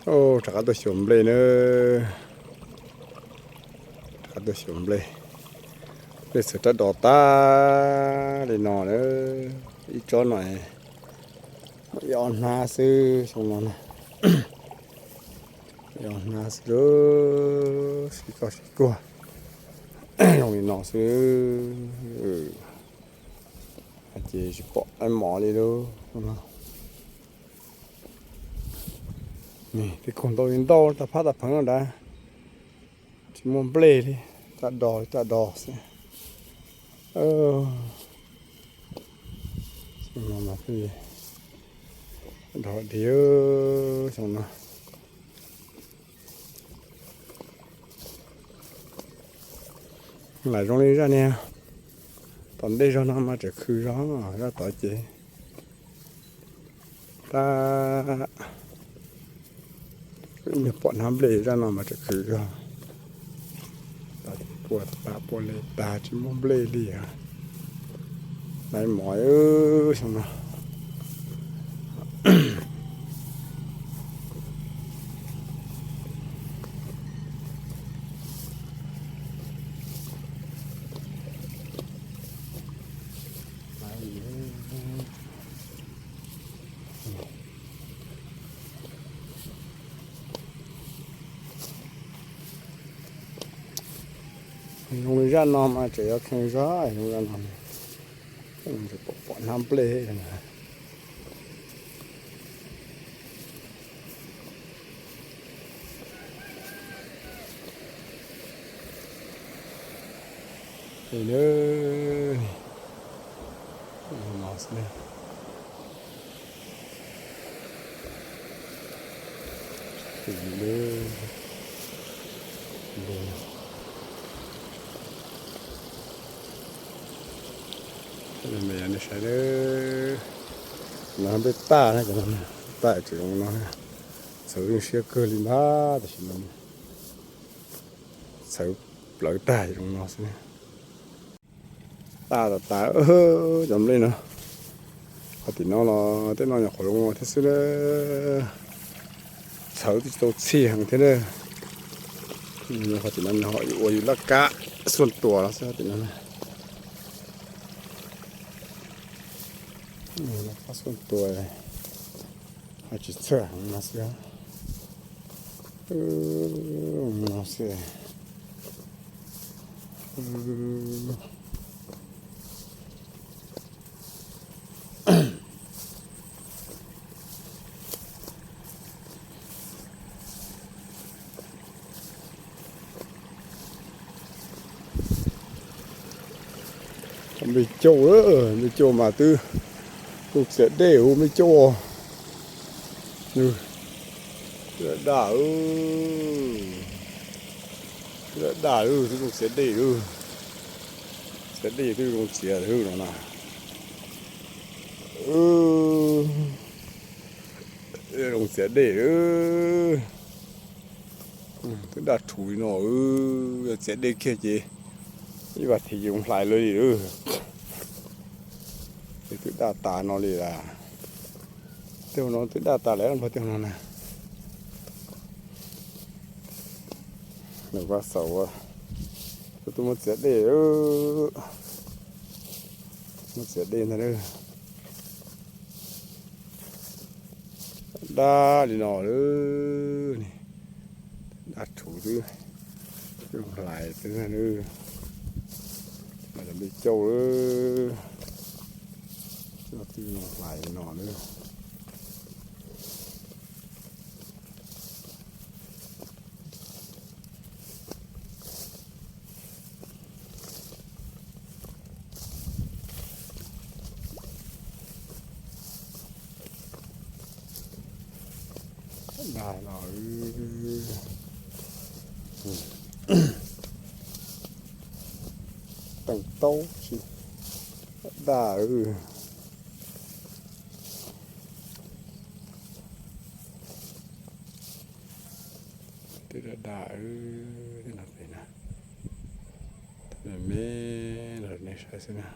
Rov qab tuaj xyuas nplej na. Rov qab tuaj xyuas nplej. Nplej txawm rab dos tag li no na. Ib tsob no muaj ib ob hnab xwb xyoo no na. Ib ob hnab xwb, sib koj sib kuag zoo li no xwb. Ces tsis pom dab mov li lauj. Tej khoom ntau li ntau tag phab tag pheev no nrad, tsis muaj nplej li, rab dos rab dos xwb. Xyoo no mas pheej dog dig xyoo no. Lam zoo li zaj niag tom ntej zog no mas tseem khwv zog, zaj tod ces tab nyuag pom hnab nplej, zaj no mas tseem khwv zog. Tod ces puas tas puas le tas tsis muaj nplej li. Dab mov xyoo no. Zoo li zaj no mas tseem yuav kheej zog, zoo zaj no pom pom hnab nplej. Saib, no nplej taj na, cov no nplej taj tseem zoo no, txhawv zoo siab kawg li ntag, tam sim no txhawv plawv tag zoo no xwb. Taj tas tas cov nplej no. Qhov tim no los tej no nyuam qhuav zoo no thiab xwb na. Txhawv twb tsis tau txhij heev thiab na. Qhov tim no nws ho ua yus laj kab xuaj tuas los xwb qhov tim no. Laj kab xuaj tuas ho tsis txhawj heev no xwb. No xwb. Nplej cauj, nplej cauj mas twb zoo txias dej hu nplej cauj. Twb daj, twb daj, twb zoo txias dej, txias dej twb zoo txias no na. Zoo txias dej, twb daj rhuv li no, yog txias dej kiag ces ib vas thiv ces zoo hlais lawm li. Ces twb daj tas no li lawm. Tej no twb daj tas lawm, npawg, tej no na. Nws vaj xaum, tuaj muab txiav dej, muab txiav dej ntag. Daj li no lawm, daj rhuv twb, twb hlais twb, mas cov nplej cauj lawm, twb hlais li no lawm. Daj no, teej taub tsis daj. Twb daj daj, tej no pem na, me me los nej saib xwb na.